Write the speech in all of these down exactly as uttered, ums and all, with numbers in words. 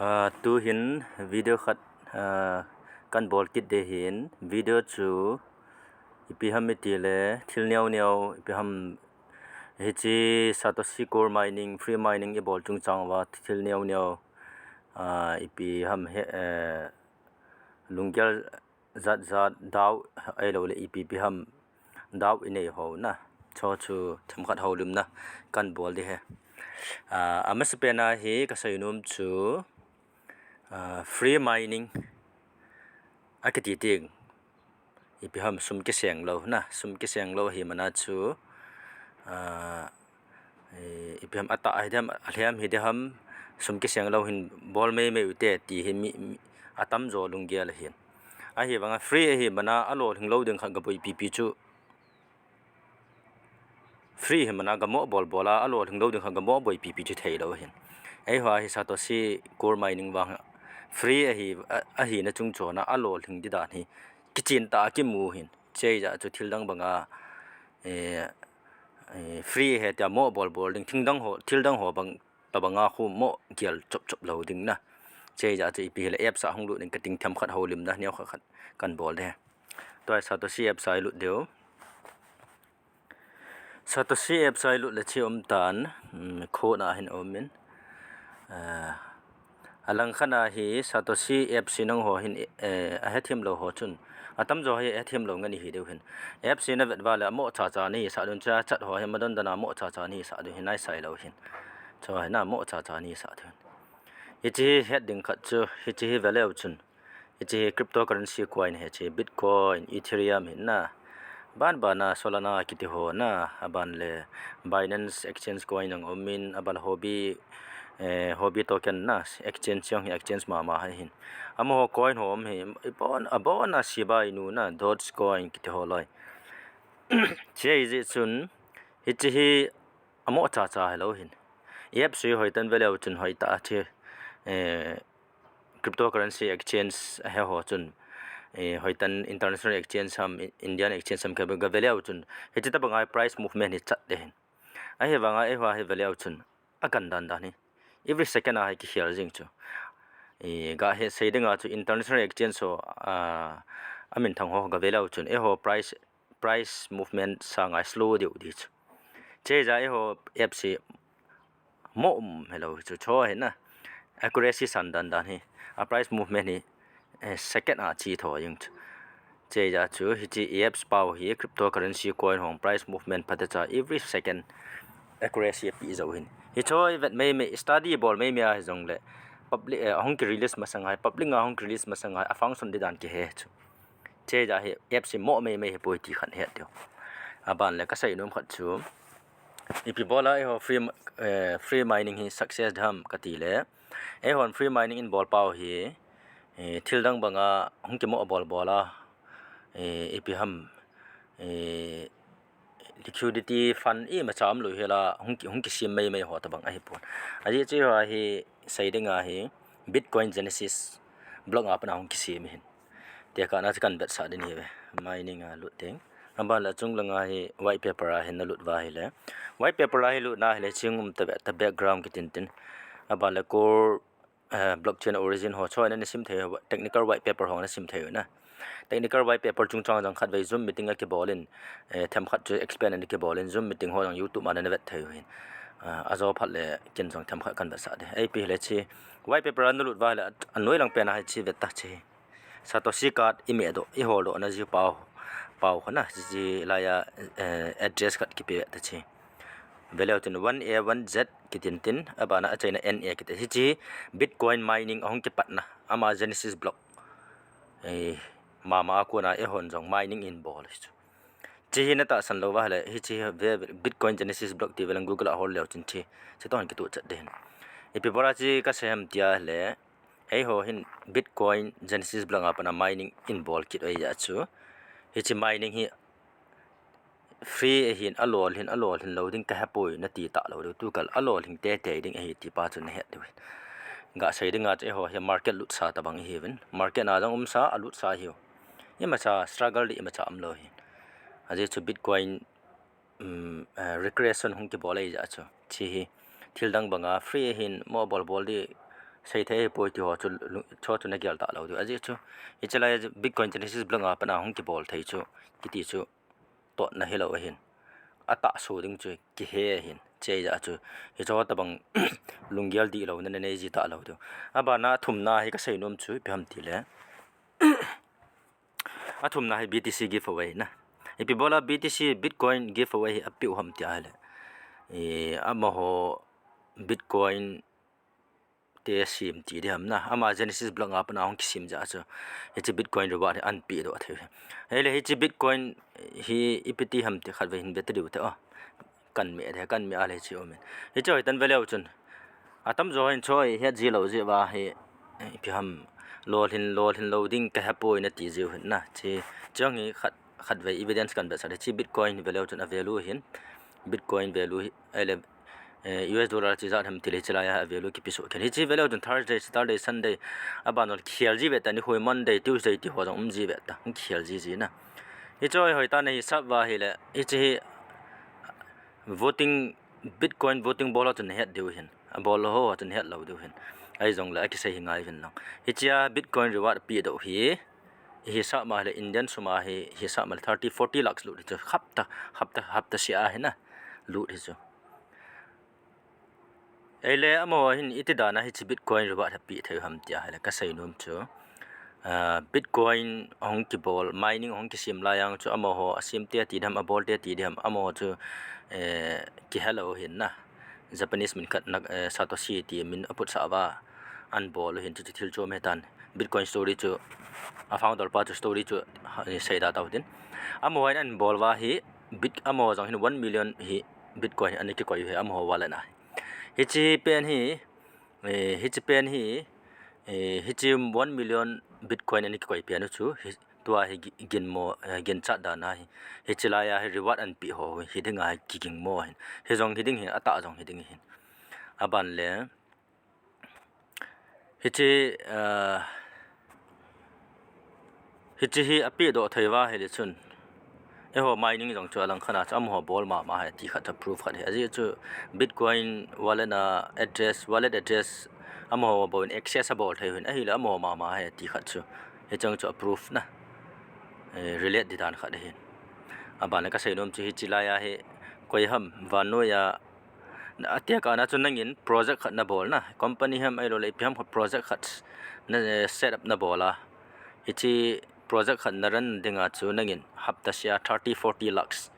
Ah, tuhin video khat, ah, kan bol kit ding ahin, video chu ipi ham iti le, thil neo neo ipi ham, hiche Satoshi Gold Mining, free mining i bol chungchang uva thil neo neo, ah, ipi ham he, eh, lunggel jat jat doubt ahilou le ipi ipi ham doubt i nei ho na. Chu chu themkhat houlimna kan bol ding ahi. Ah, amasapen a hi ka seinom chu, ah, free mining akiti teng ipi ham sum kiseng lou na, sum kiseng lou ahi mana chu, ah, eh, ipi ham atah ahi dem, alhem hi dem ham, sum kiseng lou hin bol mei mei ute ti hi mi, mi atamjo lunggel ahin. Ahivanga free ahi mana alolhing lou ding khat ga boipi pi chu. Free hi mana ga mo bol bol a, alolhing lou ding khat ga mo boipi pi chu theilou ahin. Eiho hi Satoshi Gold Mining vang free ahi, a, ahina chung chona alolhing ding dan hi kichen tah a kimu ahin. Hiche jeh chu thil dang banga, eh, eh, free ahi tia mo bol bol ding, thil dang ho, thil dang ho bang tabanga khu mo gel chop chop lou ding na. Hiche jeh chu ipi hile apps a hung lut ding kating, themkhat houlimna neo khat khat kan bol ding ahi. Tua Satoshi apps a i lut diu. Satoshi apps a i lut le hiche um tan, um, khona hin um in. Ah, alang khat a hi Satoshi apps hi nangho hin, eh, ahethem lou ho chun, atamjo hi ahethem lou ngen ihi diu ahin. Apps hi na vet uva le amo cha cha nahi sah diu ahin, hiche chat ho hi madon dana mo cha cha nahi sah diu ahin, nahi sai lou ahin. Chu hi na mo cha cha nahi sah diu ahin. Hiche hi het ding khat chu, hiche hi ve leu chun, hiche hi cryptocurrency coin ahi, hiche Bitcoin, Ethereum hi na. Ban ban a Solana kiti ho na, aban le Binance Exchange coin jong um in, aban Huobi, eh, Huobi token na, exchange jong hi exchange mama ahin. Amaho coin ho um hi, abon, abon a Shiba Inu na, Dogecoin kiti ho loi. Hiche hi jeh chun, hiche hi amo cha cha hilou ahin. Apps hi hoitah in ve leu chun hoitah a hiche, eh, cryptocurrency exchange ahi ho chun, eh, hoitah in international exchange ham, Indian exchange ham ka, ka ve leu chun, hiche tabanga price movement hi chat ding ahin. Ahivanga eiho hi ve leu chun, agan dan dan hi every second a hi kikhel jing chu. Eh, ga he sei dinga chu international exchange ho, ah, amin thang ho ka ve leu chun, eiho price, price movement sanga slow diu ding chu. Hiche jeh a eiho apps hi mo um hilou chu, chu hi na. Accuracy san dan dan hi, a price movement hi, eh, second a che tho jing chu. Hiche jeh chu hiche apps pao hi cryptocurrency coin ho price movement phatecha every second accuracy ape jou ahin. Hiche hi vet mei mei, study bol mei mei ahi jongle public, eh, ahung ki release masang a hi, public a hung ki release masang a hi, a function ding dan kihe chu. Hiche jeh hi apps hi mo mei mei ahipoi ti khat het diu. Aban le ka seinom khat chu, ipi bol a eiho free, eh, free mining hi success dem kati le, eihon free mining i bol pau hi, eh, thil dang banga hung kimo bol bol a, eh, ipi ham, eh, liquidity fund imacha umlou hela hung ki, hung kisem mei mei ho tabang ahipon. Ajeh chu eiho hi sei ding ahi, Bitcoin Genesis block a pat a hung kisem ahin. Tekahna chu kan vetsah ding ahiuve. Mining a lut teng. Aban le achung langa hi white paper a hin na lut uva ahile, white paper a hi lutna ahile, ching um tave ta background kitin tin. Aban le core, eh, blockchain origin ho chu na sim thei, technical white paper ho na sim thei u na. Technical white paper chungchang jong khatvei Zoom meeting a kibol in, eh, themkhat chu explain ana kibol in, Zoom meeting ho jong YouTube a na vet thei u ahin. Ah, ajo phat le ken jong themkhat kan vetsah ding. Ipi hile hiche white paper a na lut uva ahile, anoi lang pen a hiche vet ta hiche. Satoshi card i mehdoh, i holdoh na ji pau, pau khat na, ji, ji laiya, eh, address khat kipe ta hiche. Veleu tin one A one Z kitin tin, abana achaina N A kiti. Hiche Bitcoin mining ahung kipatna, ama Genesis block. Eh, mama a kona eihon jong mining in bol chu. Hiche hi na tahsan lou uva ahile, hiche hi ve, ve, Bitcoin Genesis block ti veleng Google a hol leu chun hiche, hiche toh hin kituh chet ding ahin. Ipi bol a hiche ka sei ham tia ahile, eiho hin Bitcoin Genesis block a pat a mining in bol kit u ahi jeh chu. Hiche mining hi free ahin, alolhin, alolhin lou ding ka hepoi nati talou diu, tukal alolhin teitei ding ahi ti pa chu na het diu ahin. Ga sei ding a chu eiho hi market lutsa tabang ihiuvin. Market na jong umsa, alutsa ahiu. Imacha struggle ding imacha umlou ahin. Ajeh chu Bitcoin um, eh, regression hung kibol ahi jeh chu. Hiche hi thil dang banga free ahin mo bol bol ding seithei ahipoi ti ho chu, chu chu nagel talou diu. Ajeh chu, hiche lai Bitcoin Genesis block a pat a hung kibol thei chu, kiti chu, totna hilou ahin. Atahsa ding chu kihe ahin. Hiche jeh a chu, hiche ho tobang lunggel dihlouna nanei ji talou diu. Abana athumna hi kasei nom chu ipi ham tile, athumna hi B T C giveaway na. Ipi bola B T C Bitcoin giveaway hi apeh u ham tia ahile, amaho Bitcoin te sem ti ding ham na, ama Genesis block a pat a hung kisem jeh a chu, hiche Bitcoin reward hi ahin pehdoh thei u hi. Ahile hiche Bitcoin hi ipi ti ham ti khatvei hin vete diu te o. Kanme de, kanme a le hiche umin. Hiche hoitah in veleu chun, atamjo hin chu het ji lou jeh uva hi, ipi ham, lolhin, lolhin lou ding kahepoi nati jiu hin na. Hiche, hiche hi khat, khatvei evidence kan vetsah le, hiche Bitcoin veleu chun a value hin, Bitcoin value hi, ahile, U S dollar chu ijat ham tile hiche lai a value kipesoh khen. Hiche veleu chun Thursday, Saturday, Sunday, aban jong khel ji ve ta, nikho Monday, Tuesday ti ho jong um ji ve ta, khel ji ji na. Hiche hi hoitah in hisap uva ahile, hiche hi voting, Bitcoin voting bol ho chun het diu hin, abol lou ho chun het lou diu hin. Ahijongle akisei hi ngai uvin lang. Hichea Bitcoin reward pehdoh hi, ihisap ma le Indian sum a hi, hisap ma le thirty, forty lakhs lut hi chu, hapta, hapta, hapta seh a hi na, lut hi chu. Ahile amaho hin iti dan a hiche Bitcoin reward hi apeh thei u ham tia ahile kasei nom chu, Bitcoin ahung kibol, mining ahung kisem lai a chu amaho asemte ti ding ham, abolte ti ding ham, amaho chu kihelou hin na. Japanese min khat na, Satoshi ti min aputsah uva ahin bol u hin, chu chu thil chom ahitan. Bitcoin story chu, a founder pa chu story chu seida tau tin. Amaho in ahin bol uva hi, amaho jong hin one million hi Bitcoin ana kikoi u hi amaho wallet a. Hiche pen hi, hiche pen hi, hiche one million Bitcoin ana kikoi pen u chu, tua hi ginmo, ginchat dan a hi, hiche lai a hi reward ahin peh ho hi dinga hi kigingmo ahin. Hijong hiding hin, atah jong hiding ahin. Aban le, hiche, hiche hi apehdoh thei uva ahile chun, eiho mining jong chu alangkhat a chu amaho bol mama ahi ti khat chu proof khat ahi. Ajeh chu Bitcoin wallet a address, wallet address, amaho bou in access abol thei u hin, ahile amaho mama ahi ti khat chu, hicheng chu a proof na, relate ding dan khat ahin. Aban le kasei nom chu hiche lai a hi, koi ham, vannoi a, atekahna chu nangin project khat nabol na, company ham ahiloule ipi ham khat project khat na, set up nabol a, hiche project khat na run dinga chu nangin hapta seh a thirty, forty lakhs,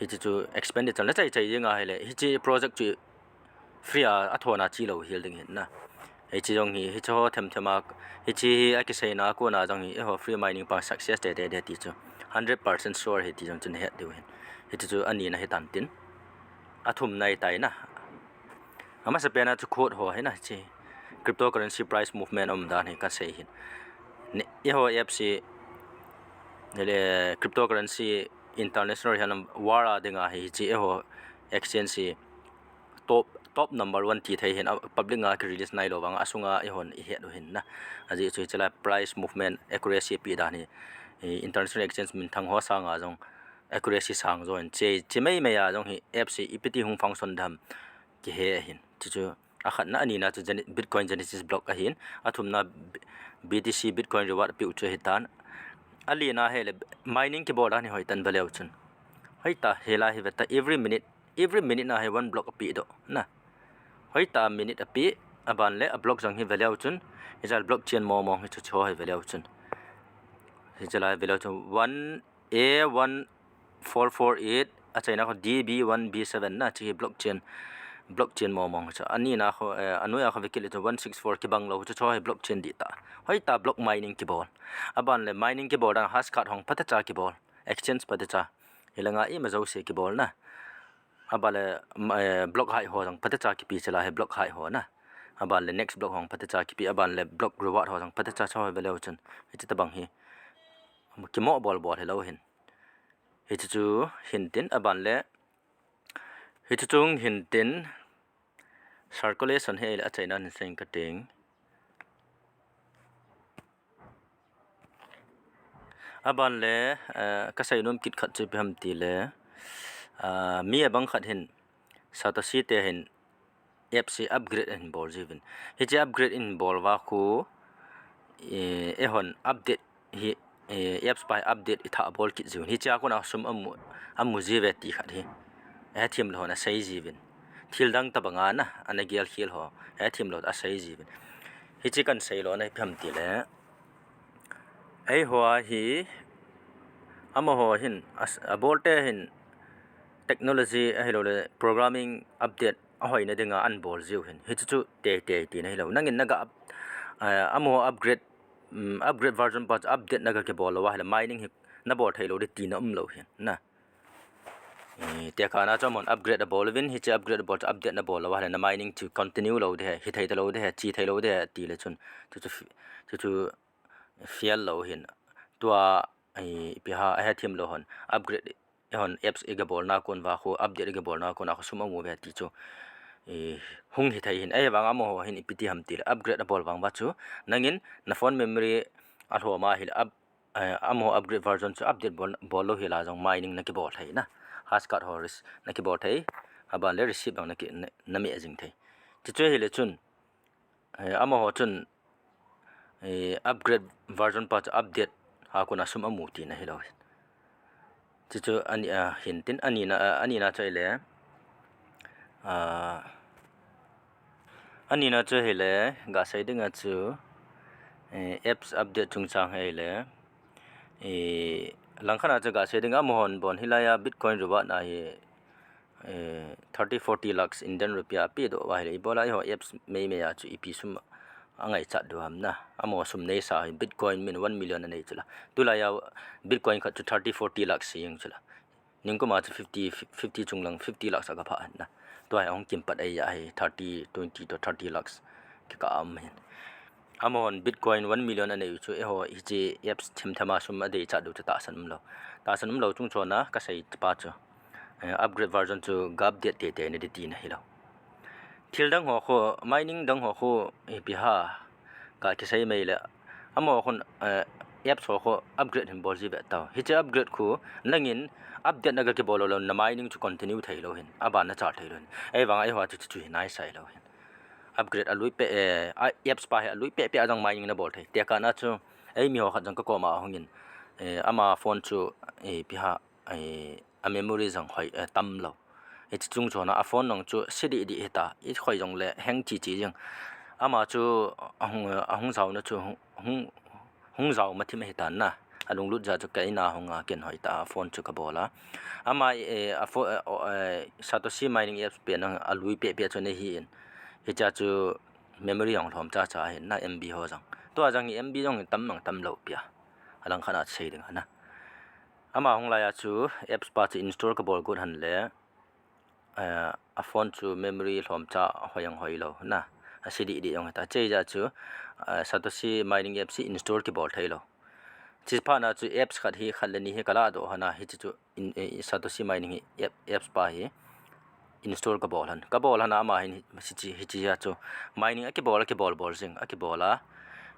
hiche chu expenditure nachai chai jeng ahile hiche project chu free a, athona chelou hel ding ahin na. Hiche jong hi, hiche ho themthem a, hiche hi akiseina a kona jong hi, eiho free mining pa success tete de ti chu hundred percent sure ahi ti jong chu nahet diu ahin. Hiche chu anina ahitan tin, athumna ahitai na. Amasapen a chu code ho ahi na, hiche cryptocurrency price movement aum dan hi kasei ahin. Eiho apps hi, cryptocurrency international hihen lang war a dinga hi, hiche eiho exchange hi top, top number one ti thei ahin, public a kirelease nailou vanga asunga eihon ihet u ahin na. Ajeh chu hiche lai price movement accuracy peh dan hi, international exchange minthang ho sanga jong accuracy sang jo ahin, hiche, hiche meimei a jong hi apps hi ipi ti hung function ding ham kihe ahin. Chuchu akhatna, anina chu Bitcoin Genesis block ahin, athumna B T C Bitcoin reward apeh u chu ahitan. Alina hile mining kibol dan hi hoitah in veleu chun, hoitah hilai hi veta, every minute, every minute na hi one block apehdoh na. Hoitah minute apeh, aban le a block jong hi veleu chun, hiche blockchain mongmong hi chu, chu hi veleu chun, hiche lai veleu chun one A one four four eight, achaina kho D B one B seven na, hiche hi blockchain, blockchain mongmong chu. Anina kho, anoi a kho vekit le chu one six four kibang lou chu, chu hi blockchain dihtah. Hoitah block mining kibol. Aban le mining kibol dan hashcard hong phatecha kibol, exchange phatecha, hilanga ima jouse kibol na. Aban le block height ho jong phatecha kipe, hiche lai hi block height ho na. Aban le next block hong phatecha kipe, aban le block reward ho jong phatecha, chu hi veleu chun, hiche tobang hi kimoh bolbol hilou ahin. Hiche chu hintin, aban le hiche chung hintin, circulation hi ahile achaina hin seiing kating. Aban le kasei nom kit khat chu ipi ham tile, mi abang khat hin, Satoshi te hin apps hi upgrade ahin bol jiuvin. Hiche upgrade ahin bol uva khu, eh, eihon update hi, eh, apps pa hi update itha bol kit jiuvin. Hichea kona sum amu, amu jiuve ti khat hi. Ahethem lou hon asei jiuvin. Thil dang tabanga na, ana gel khel ho. Ahethem lou asei jiuvin. Hiche kahin sei lona ipi ham tile. Eiho hi, amaho hin, as-, abolte hin, technology ahilouleh programming update ahoina dinga ahin bol jiu hin. Hichu chu teitei tina hilou. Nangin naga up-, eh, amaho upgrade, um, upgrade version pa chu update naga kibol lou ahile mining hi nabol theilou ding tina umlou hin, na. Eh, tekahna chu amahon upgrade abol uvin, hiche upgrade abol chu update nabol lou ahile na mining chu continue lou ding ahi, hithei talou ding ahi, che theilou ding ahi tile chun. Chu chu fi-, chu chu fail lou hin. Tua, eh, ipi ham, ahethem lou hon. Upgrade, eihon apps iga bolna kon uva khu, update iga bolna kon a khu sum amu uve ti chu. Eh, hung hithei hin. Ahivanga amaho hin ipi ti ham tile upgrade abol vang uva chu. Nangin, na phone memory alhom ahile up-, eh, amaho upgrade version chu update bol, bol lou hela jong mining nakibol thei na. Hashcard ho ris-, nakibol thei. Aban le receipt jong naki, na, nameh jing thei. Chuchu hile chun, eh, amaho chun, eh, upgrade version pa chu update a kona sum amu tina hilou. Chuchu ani, ah, hin tin anina, ah, anina chu ahile, ah, anina chu ahile, gasei dinga chu, eh, apps update chungchang ahile, eh, langkhat a chu gasei dinga amahon bon hilai a Bitcoin reward na hi, eh, thirty, forty lakhs Indian rupee apedoh uva ahile, ibola eiho apps meimei a chu ipi sum angaichat diu ham na. Amaho sum neisa hi Bitcoin min one million anei chula. Tulai a Bitcoin khat chu thirty, forty lakhs hi jeng chula. Ningkum a chu fifty, fifty chunglang fifty lakhs aga phah na. Tua hi ahung kimpat ahi a hi thirty, twenty to thirty lakhs kikah a um hin. Amahon Bitcoin one million anei u chu eiho hiche apps themthem a sum adeichat diu chu tahsan umlou. Tahsan umlou chungchon a kasei pa chu, eh, upgrade version chu ga update teitei na ding tina hilou. Thil dang ho khu, mining dang ho khu, ipi ham, ga kisei mai le, amaho khun, eh, apps ho khu upgrade hin bol jiuve tao. Hiche upgrade khu, nangin update naga kibol lou le, na mining chu continue theilou hin, aban nachal theilou hin. Ahivanga eiho chu chu hi naisai lou hin. Upgrade alui peh, eh, a, apps pa hi alui peh peh a jong mining nabol thei. Tekahna chu, eimi ho khat jong kakoma ahungin, eh, ama phone chu, eh, ipi ham, eh, a memory jong hoi, eh, tamlou. Hiche chungchon a phone jong chu se dih dih hita, ikhoi jongle hang chi chi jeng. Ama chu ahung, ahung jaona chu hung, hung, hung jao mathim ahitan na. Alunglut jeh a chu ka in a hung a ken hoitah a phone chu kabol a. Ama, eh, a pho-, eh, o, eh, Satoshi mining apps pen jong alui peh peh chu ana hi in. Hichea chu memory jong lhom cha cha ahin na, M B ho jong. Tua jong hi M B jong hi tam mang tamlou pi a. Alangkhat a sei ding ana. Ama hung lai a chu apps pa chu install kabol got hon le, eh, a phone chu memory lhom cha hoi jong hoilou na. Ase dih dih jong hita. Hiche jeh a chu, eh, Satoshi mining apps hi install kibol theilou. Hiche phat na chu apps khat hi khat le ni hi kaladoh hon a hiche chu in, eh, Satoshi mining hi app, apps pa hi install kabol hon. Kabol hon a ama hin hi, hiche, hiche jeh a chu mining akibol, akibol bol jing, akibol a.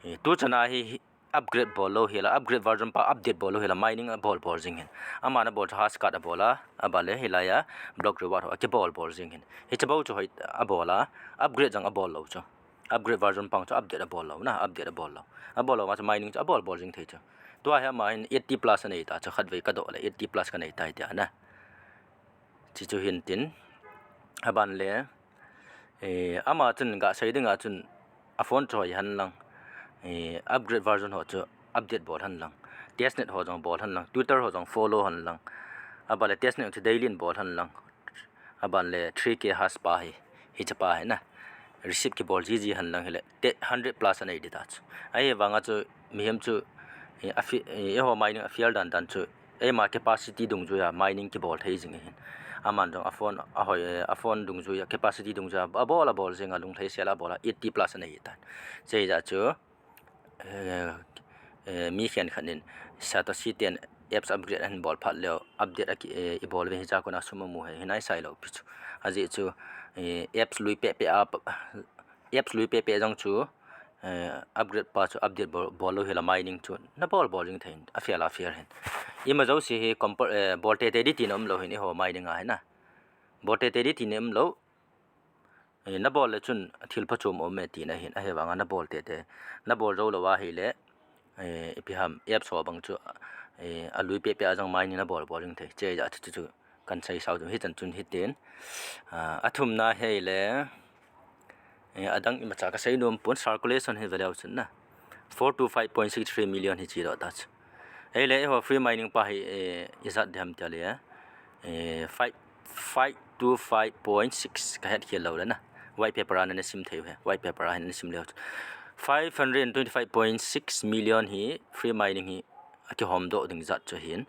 Eh, tuchan a hi, hi, upgrade bol lou hela, upgrade version pa update bol lou hela, mining abol bol jing hin. Ama nabol chu hashcard abol a, aban le hilai a block reward ho akibol bol jing hin. Hiche bou chu hoi abol a, upgrade jong abol lou chu. Upgrade version pa chu update abol lou na, update abol lou. Abol lou vang chu mining chu abol bol jing thei chu. Tua hi ama hin eighty plus anei ta chu, khatvei kadoh le eighty plus kanei tai tia na. Hiche chu hin tin, aban le, eh, ama chun gasei dinga chun a phone chu hoi hon lang, eh, upgrade version ho chu update bol hon lang, testnet ho jong bol hon lang, Twitter ho jong follow hon lang, aban le testnet chu daily in bol hon lang, aban le three K hash pa hi, hiche pa hi na, receive kibol jiji hon lang hile, te hundred plus anei ding ta chu. Ahivanga chu mihem chu, eh, a fi-, eh, eiho mining a fail dan dan chu, eima capacity dungjuia mining kibol thei jing ahin. Aman jong a phone, ahoi, eh, a phone dungjuia, capacity dungjuia, abol, abol jing a lunglhaisel a abol a, eighty plus anei tan. Hiche jeh a chu, eh, eh, mi khenkhat in Satoshi ten apps upgrade ahin bol phat leu, update aki, eh, ibol uvin hichea kona sum amu hi, hi naisai lou pi chu. Ajeh chu, eh, apps lui peh peh a, apps lui peh peh jong chu, eh, upgrade pa chu update bol, bol lou hela mining chu nabol bol jing thei hin, a fail a fail hin. Ima jouse hi compo-, eh, bol teitei ding tina umlou hin eiho mining a hi na. Bol teitei ding tina umlou. Nabol le chun thil phachom um e tina ahin, ahivanga nabol tete, nabol jou lou ahile, ipi ham, apps ho bang chu alui pepe a jong mining nabol bol ding thei, chejeh chu chu kahin seisao chu hichan chun hitin, athumna hile, adang imacha kasei nom pon, circulation hi veleu chun na, four to five point six three million hi chedoh ta chu. Ahile eiho free mining pa hi ijat ding ham tile, five, five to five point six kahet khel lou le na, white paper a nana sim thei u hi, white paper a hin nasim leu chu, five hundred and twenty five point six million hi free mining hi akihomdoh ding jat chu ahin.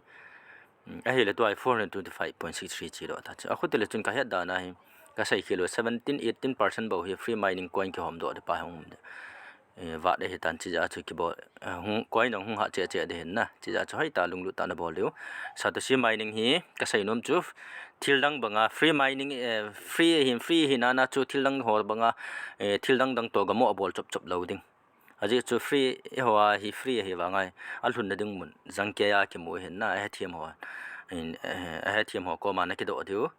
Ahile tua hi four hundred twenty five point six three chedoh ta chu, akhuti le chun kahet dan a hi, kasei khel u seventeen, eighteen percent bou hi free mining coin kihomdoh ding pa hi hung um ding, vat ahitan, chejeh chu kibol, coin jong hung hah cheh cheh ding ahin na, chejeh chu hoitah lunglut tah a nabol diu. Satoshi mining hi kasei nom chu, thildang banga free mining, free ahin, free ahin ana chu thildang ho banga, thildang dang toh gamoh bol chop chop lou ding. Ajeh chu free, eiho a hi free ahivanga, alhunna ding mun jangkei a kimu ahin na, ahethem ho, ahethem ho koma nakidoh diu.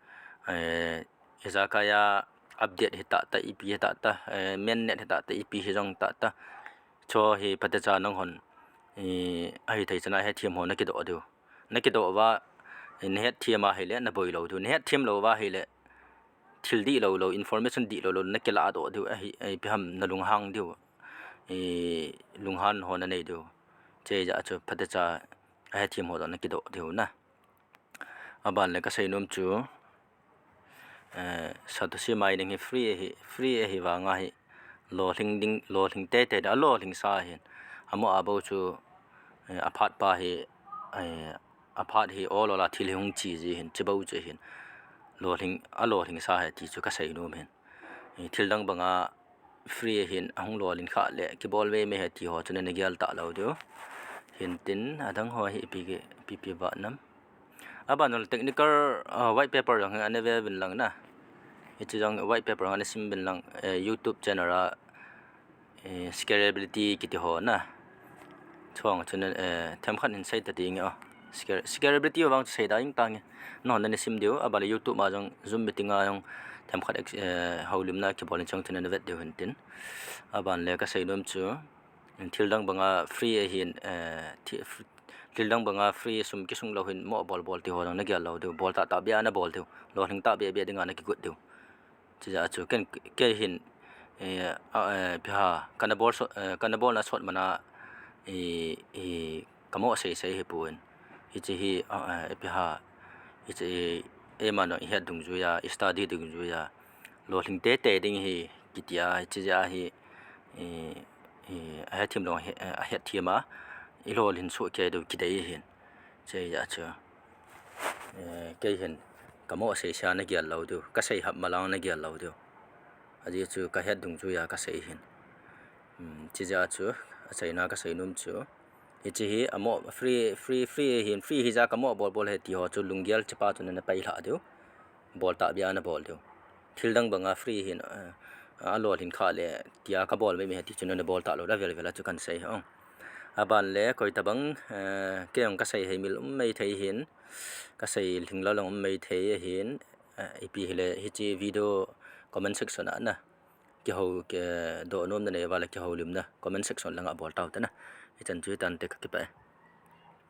Ijakai a update hitahtah, ipi hitahtah, mainnet hitahtah, ipi hijong tahtah, chu hi phatecha nanghon ahithei chana ahethem ho nakidoh diu. Nakidoh uva, nahetthem ahile naboi lou diu, nahetthem lou uva ahile thil dihlou lou, information dihlou lou nakiladoh diu ahi, ipi ham nalunghang diu, lunghan ho nanei diu. Chejeh chu phatecha ahethem ho toh nakidoh diu na. Aban le kasei nom chu, Satoshi mining hi free ahi, free ahivanga hi, lolhing ding, lolhing teitei ding, alolhingsa ahin, amo a bou chu, aphat pa hi, aphat hi ol ol a thil hi hung che ji ahin, chibou chu ahin, lolhing, alolhingsa ahi ti chu kasei nom ahin. Thildang banga free ahin, ahung lolhin khah le kibol mei mei ahi ti ho chu nana gel talou diu. Hintin adang ho hi ipi, ipi, ipi vat nam. Aban le technical, white paper jong hi ana ve uvin lang na. Hiche jong white paper jong ana sim uvin lang, YouTube channel a, scalability kiti ho na. Chuang chun, themkhat hin sei ta ding e. Scalability ho vang chu sei da ing tange. Nahon nana sim diu, aban le YouTube a jong Zoom meeting a jong themkhat, houlimna kibol in chang chun nana vet diu hintin. Aban le kasei nom chu, thildang banga free ahin, thildang banga free sum kisung lou hin moh bol bol ti ho jong nagel lou diu, bol tahtah beh a nabol diu, lolhing tahbeh beh dinga nakigot diu. Chejeh chu ken, kei hin, ipi ham, kana bol sot, kana bolna sot mana, kamo sei sei hipon. Hiche hi, ipi ham, hiche, eiman jong ihet dungjuiya, i study dungjuiya, lolhing teitei ding ahi kitia, hiche jeh a hi, ahethem lou, ahetthem a, ilolhin soh kei diu kidei ahin. Chejeh chu, kei hin kamo sei sei a nagel lou diu, kasei hap malang nagel lou diu. Ajeh chu kahet dungjuiya kasei ahin. Chejeh chu, achaina kasei nom chu, hiche hi amo free, free, free ahin, free hijeh a kamo bol bol ahi ti ho chu lunggel chepa chu nana pailhah diu. Bol tahbeh a nabol diu. Thildang banga free ahin, alolhin khah le tia kabol mei mei ahi ti chu nana bol talou ding avel vel a chu kahin sei hi. Aban le koi tabang, kei jong kasei heimil um mei thei ahin, kasei lhinglou jong um mei thei ahin, ipi hile hiche video comment section a na, kihou, doh nom nanei uva le kihoulimna comment section langa bol tau te na. Hichan chu hitante, kakipah e.